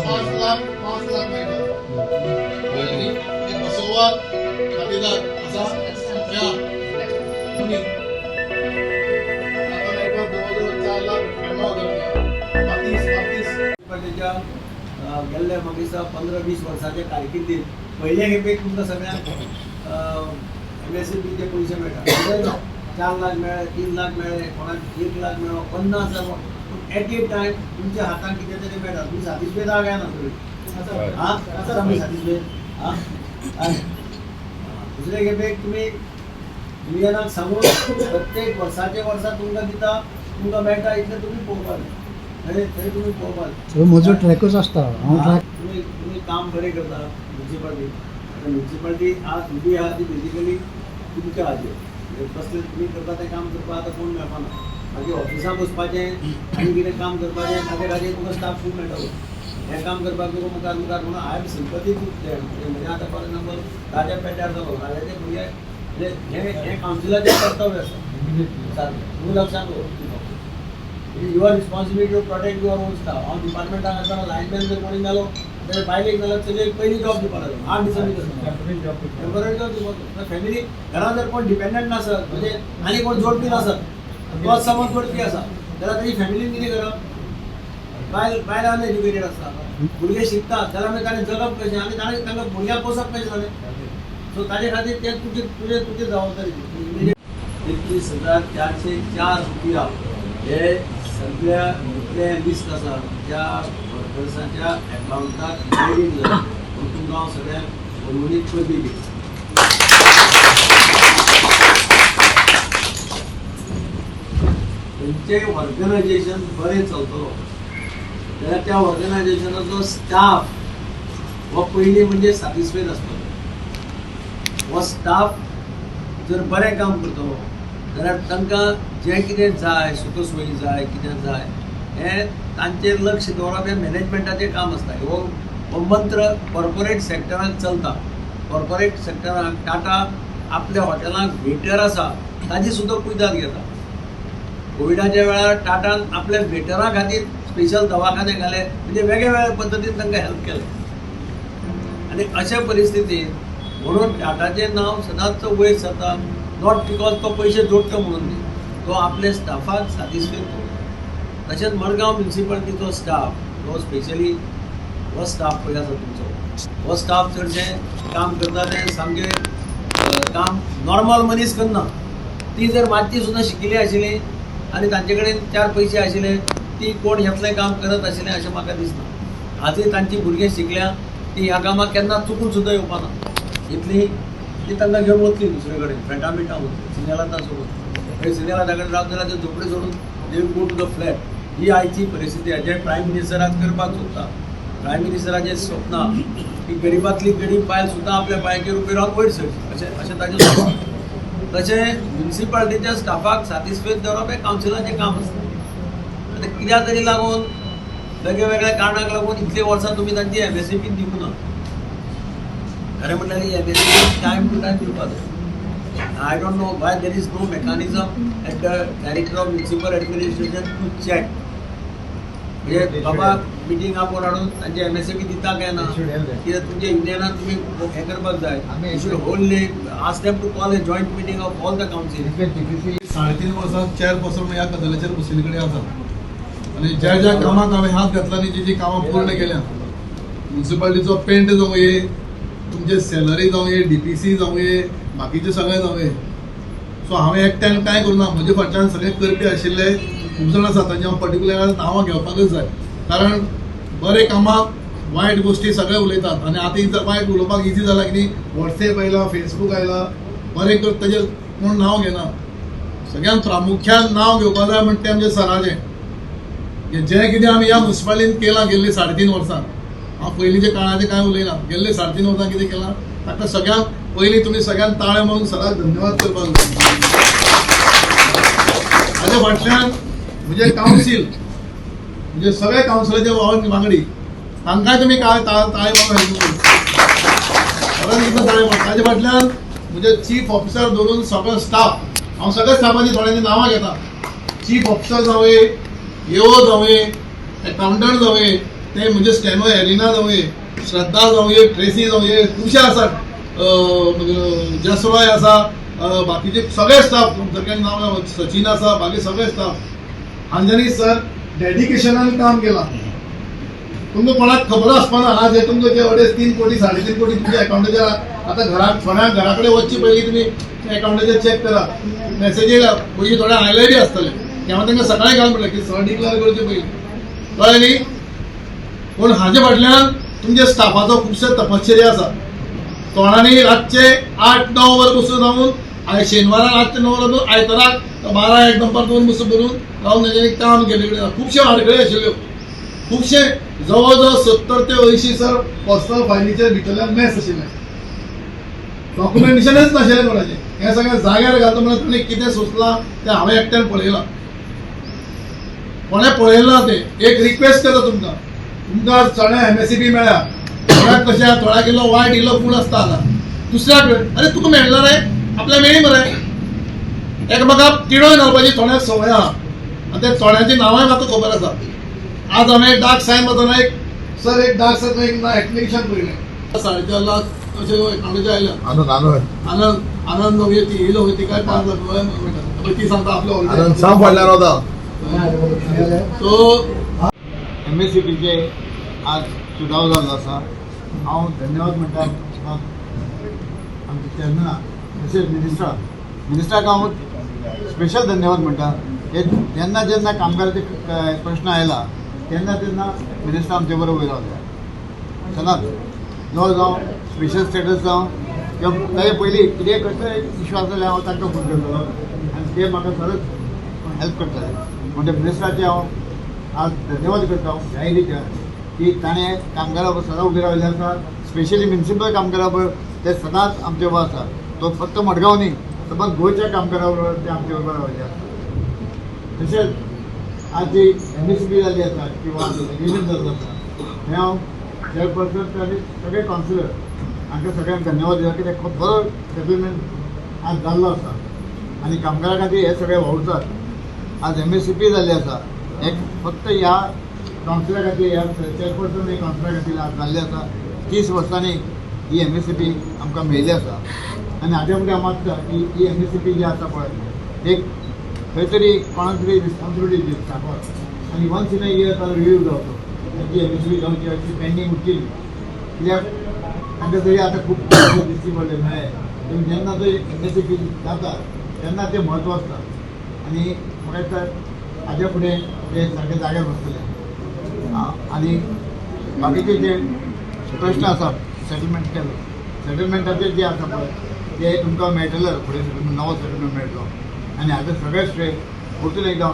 5 लाख, 5 लाख मेळटा. आनी बसोवा खातेदार आसा या मुनी, ताका मेळटा जवळ जवळ 4,98,000 रुपया. 32, 32. म्युनिसिपालिटीच्या गेल्ल्या म्हाका दिसता 15-20 वर्साच्या कारकिर्दीत पयले खेपेक तुमकां सगळ्यांक एमएसईबीचे पयशे मेळटा. 4 लाख मेळ्ळे, 3 लाख मेळ्ळे, कोणाक 1 लाख मेळ्ळो, 50,000. पूण एट ए टायम तुमच्या हातान कितें तरी मेळटा. तुमी सातिस्फायड आहा काय ना सगळी? हां, आसा आमी सातिस्फायड. हां, हय. दुसरे खेपेक तुमी युनियनाक सांगून प्रत्येक वर्साचे वर्सा तुमकां दिता, तुमकां मेळटा इतलें तुमी पळोवपाक जाय. थंय थंय तुमी पळोवपाक जाय. सो म्हजो ट्रॅकूच आसता, हांव ट्रॅक. तुमी तुमी काम बरें करता म्युनिसिपालिटी. आतां म्युनिसिपालिटी आज उबी आहा ती बेजिकली तुमच्या हाजेर. म्हणजे कसलें तुमी करता तें काम करपाक आतां कोण मेळपाना. मागीर ऑफिसां बसपाचें आनी कितें काम करपाचें, ताजे खातीर तुका स्टाफ खूब मेळटलो. हें काम करपाक तुका मुखार मुखार. म्हणून I am sympathy with them. म्हणजे आतां फॉर एग्जाम्पल राजा पेड्ड्यार जालो, राजाचे भुरगे, म्हणजे हें हें कावन्सिलाचें कर्तव्य आसा सारकें. तुमी लक्षांत दवर, your responsibility to protect your own staff. हांव डिपार्टमेंटाक आसतना लायनमॅन जर कोणी मेलो जाल्यार बायलेक नाल्यार चलयेक पयली जॉब दिवपा लागलो. 8 दिसांनी टेंपररी जॉब दिवपाचो. फॅमिली घरान जर कोण डिपेंडंट नासत, म्हणजे आनी कोण जोडपी नासत, तोच समज जोडपी आसा जाल्यार ताजी फॅमिलीन कितें करप? बायल बायल अनएज्युकेटेड आसता, भुरगे शिकतात, जाल्यार मागीर ताणें जगप कशें आनी ताणें तांकां भुरग्यांक पोसप कशें जालें? सो ताजे खातीर तें तुजे तुजे तुजे जबाबदारी. 33,404 रुपया हे सगळ्या जितले लिस्ट आसा त्या वर्कर्साच्या अकाउंटाक क्रेडीट जालें म्हणून तुमकां हांव सगळ्यांक मनमनीत परबीं दिता. खंयचें ऑर्गनायझेशन बरें चलतलो जाल्यार त्या ऑर्गनायझेशनाचो स्टाफ हो पयलीं म्हणजे सॅटिस्फायड आसतलो. हो स्टाफ जर बरें काम करतलो जाल्यार तांकां जें कितें जाय, सुख सोयी जाय, कितें जाय, हें तांचेर लक्ष दवरप हें मॅनेजमेंटाचें काम आसता. हो हो मंत्र कॉर्पोरेट सेक्टरान चलता. कॉर्पोरेट सेक्टरान टाटा आपल्या हॉटेलांत वेटर आसा ताजी सुद्दां कुयदाद घेता. कोविडाच्या वेळार टाटान आपल्या वेटरा खातीर स्पेशल दवाखाने घाले, म्हणजे वेगळ्या वेगळ्या पद्दतीन तांकां हेल्प केलें. आनी अशा परिस्थितीत म्हणून टाटाचें नांव सदांच वयर सरता. Not because तो पयशे जोडटा म्हणून न्ही, तो आपल्या स्टाफाक सॅटिस्फाय दवरता. तशेंच मडगांव म्युनिसिपालिटीचो स्टाफ हो स्पेशली हो स्टाफ पळय आसा तुमचो, हो स्टाफ चडशें काम करता तें सामकें काम नॉर्मल मनीस करना. ती जर मातशी सुद्दां शिकिल्ली आशिल्ली आनी तांचे कडेन चार पयशे आशिल्ले, ती कोण हेतलें काम करत आशिल्लें अशें म्हाका दिसना. आजूय तांची भुरगीं शिकल्या, ती ह्या कामाक केन्ना चुकून सुद्दां येवपाना. इतली ती तांकां घेवन वतली दुसरे कडेन, फ्लॅटा बिटा वतली, सिनेलाता सोडून. थंय सिनेलाता कडेन रावत जाल्यार ते झोपडी सोडून they go to the flat. ही आयची परिस्थिती आसा, जें प्रायम मिनिस्टर आज करपाक सोदता. प्रायम मिनिस्टराचें स्वप्न की गरिबांतली गरीब बायल सुद्दां आपल्या पांयाचेर उबी रावन वयर सरची, अशें अशें ताजें स्वप्न. तशें म्युनिसिपालिटीच्या स्टाफाक सॅटिस्फायड दवरप हें कावन्सिलाचें काम आसता. आतां कित्याक तरी लागून, वेगळ्या वेगळ्या कारणाक लागून इतलीं वर्सां तुमी तांची एमएसईबी दिवंक ना. खरें म्हटल्यार ही एमएसईबी टायम टू टायम दिवपाक जाय. I don't know why there is no mechanism at the Director of Municipal Administration to check, म्हणजे बाबा मिटींग आपोवन हाडून तांचे एमएसईबी दिता काय ना. कित्याक तुमच्या युनियनान तुमी हें करपाक जाय. You should hold, ask them to call a joint meeting of all the council. 3.5 वर्सां चेअरपर्सन ह्या गजालीचेर बशिल्ले कडेन आसा आनी ज्या ज्या कामाक हांवें हात घातला आनी जी जी कामां पूर्ण केल्या, म्युनिसिपालिटीचो पेंट जावं, तुमचे सॅलरी जावं, डीपीसी जावं, बाकीचे सगळे जावं, सो हांवें एकट्यान कांय करूं ना. म्हजे फाटल्यान सगळे करपी आशिल्ले खूब जाण आसा. तांची हांव पर्टिक्युलर नांवां घेवपाकच जाय, कारण बरे कामाक वायट गोश्टी सगळे उलयतात आनी आतां वायट उलोवपाक इजी जाला की वॉट्सएप आयला, फेसबूक आयला. बरें कर, ताजेर कोण नांव घेना. सगळ्यांत प्रामुख्यान नांव घेवपाक जाय म्हणटा तें आमच्या सराचें. जें कितें आमी ह्या मुन्सिपालिटीन केलां गेल्ली 3.5 वर्सां, हांव पयलींच्या काळाचें कांय उलयना, गेल्ले 3.5 वर्सां कितें केलां ताका सगळ्यांत पयलीं तुमी सगळ्यांत ताळे मारून सराक धन्यवाद करपाक जाय. हाज्या फाटल्यान म्हणजे कावन्सील, म्हणजे सगळे कावन्सिलाचे वांगडी, तांकांय तुमी काय ताळे मारून, परत एकदां ताळे मारून. ताजे फाटल्यान म्हणजे चीफ ऑफिसर धरून सगळो स्टाफ, हांव सगळ्या स्टाफाची थोड्यांची नांवां घेता. चीफ ऑफिसर जावं, एओ जावं, एकाउंटंट जावं. ते म्हणजे स्टॅनो एरिना जावये, श्रद्धा जावये, ट्रेसी जावये, खुबशे आसात, जसरॉय आसा, बाकीचे सगळे स्टाफ, सगळ्यांनी नांव, सचिन आसा, बाकी सगळे स्टाफ हांच्यानी सर डेडिकेशनान काम केलां. तुमकां कोणाक खबर आसपाना, आज हे तुमकां जे 2.5-3 कोटी, 3.5 कोटी तुमच्या अकाउंटाचेर आतां घराक थोड्या घरा कडेन वचचे पयलीं तुमी अकाउंटाचेर चॅक करा. मेसेज येयला, पयलीं थोडे आयले बी आसतले. तेन्ना तांकां सकाळी घाल म्हणलें की सर डिक्लेअर करचे पयलीं, कळ्ळें न्ही? पूण हाजे फाटल्यान तुमच्या स्टाफाचो खुबशे तपश्चर्या आसा. तोंडांनी रातचे 8-9 वर बसून रावून, शेनवारा रातचे 9 वर बसून, आयताराक 12-1 दनपार 2 बसून भरून रावून तेंच्यांनी काम केल्ले कडेन खुबशे आडखळी आशिल्ल्यो. खुबशे जवळ जवळ 70 ते 80 सर पर्सनल फायलीचे भितरल्यान मेस आशिल्लें, डॉक्युमेंटेशनच नाशिल्लें कोणाचें. हें सगळें जाग्यार घालता म्हणल्यार ताणें कितें सोंसलां तें हांवें एकट्यान पळयलां, कोणें पळयलां ना तें. एक रिक्वेस्ट करता तुमकां, तुमकां चण्या एमएससीबी मेळ्ळ्या, थोड्याक कशें आहा, थोड्याक इल्लो वायट इल्लो गुण आसता हांगा दुसऱ्या कडेन, अरे तुका मेळना रे, आपल्याक मेळ्ळी मरे. एकामेकाक तिडोवन घालपाची थोड्याक संवय आहा आनी त्या थोड्यांची नांवांय म्हाका खबर आसा. आज हांवें डार्क सायन वतना एक सर एक डार्क सायन एक एप्लिकेशन पळयलें, 4.5 लाख अशें एकाउंटाचेर आयल्या. आनंद आनंद. आनंद आनंद जावये, ती येयलो ती काय 5 लाख मेळटा, ती सांगता आपलो. आनंद साम फाटल्यान वता. सो एमएससीबीचे आज चुनाव जाल्लो आसा. हांव धन्यवाद म्हणटा आमच्या चेअरमॅनाक तशेंच मिनिस्टराक. मिनिस्टराक हांव स्पेशल धन्यवाद म्हणटा. हे जेन्ना जेन्ना कामगाराचे प्रश्न आयला तेन्ना तेन्ना मिनिस्टर आमचे बरोबर उबे रावले सदांच. जो जावं स्पेशल स्टेटस जावं किंवा ताजे पयलीं कितेंय कसलेय इशू आसा जाल्यार हांव तांकां फोन करतलो आनी ते म्हाका सदांच हेल्प करताले. म्हणटा मिनिस्टराचे हांव आज धन्यवाद करता ह्याय रित्या की ताणें कामगारा बरोबर सदां उबे राविल्ले आसा. स्पेशली म्युनिसिपल कामगारा बरोबर ते सदांच आमचे बरोबर आसा. तो फक्त मडगांव न्ही, समज गोंयच्या कामगारा बरोबर ते आमचे बरोबर राविल्ले आसा. तशेंच आज जी एमएससीबी जाल्ली आसा किंवा एग्रीमेंट जाल्लो आसा, हें हांव चेअरपर्सन आनी सगळे कावन्सिलर हांकां सगळ्यांक धन्यवाद दिता कित्याक खूब बरो सेटलमेंट आज जाल्लो आसा आनी कामगारां खातीर हे सगळे वावुरतात. आज एमएससीबी जाल्ली आसा, एक फक्त ह्या कावन्सिला खातीर, ह्या चेअरपर्सन आनी कावन्सिला खातीर आज जाल्ली आसा. 30 वर्सांनी ही एमएससीबी आमकां मेळिल्ली आसा आनी हाज्या फुडें हांव मागता की ही एमएससीबी जी आसा पळय, एक खंय तरी कोणाक तरी रिस्पॉन्सिबिलिटी दी स्टाफाक आनी वन्स इन अ इयर ताजो रिव्यू जावचो. तांची एमएससीबी जावची अशी पेंडींग उरची, कित्याक तांकां तरी आतां खूब दिश्टी पडले मेळ्ळे. पूण जेन्ना तो एमएससीबी जाता तेन्ना तें म्हत्व आसता आनी म्हाका दिसता हाज्या फुडें ते सारके जाग्यार बसतले. आनी बाकीचे जे प्रश्न आसात सेटलमेंट केले, सेटलमेंटाचेर जे आसा पळय ते तुमकां मेळटले फुडें, सेटलमेंट नवो सेटलमेंट मेळटलो आनी हाजें सगळें श्रेय परतून एकदां हांव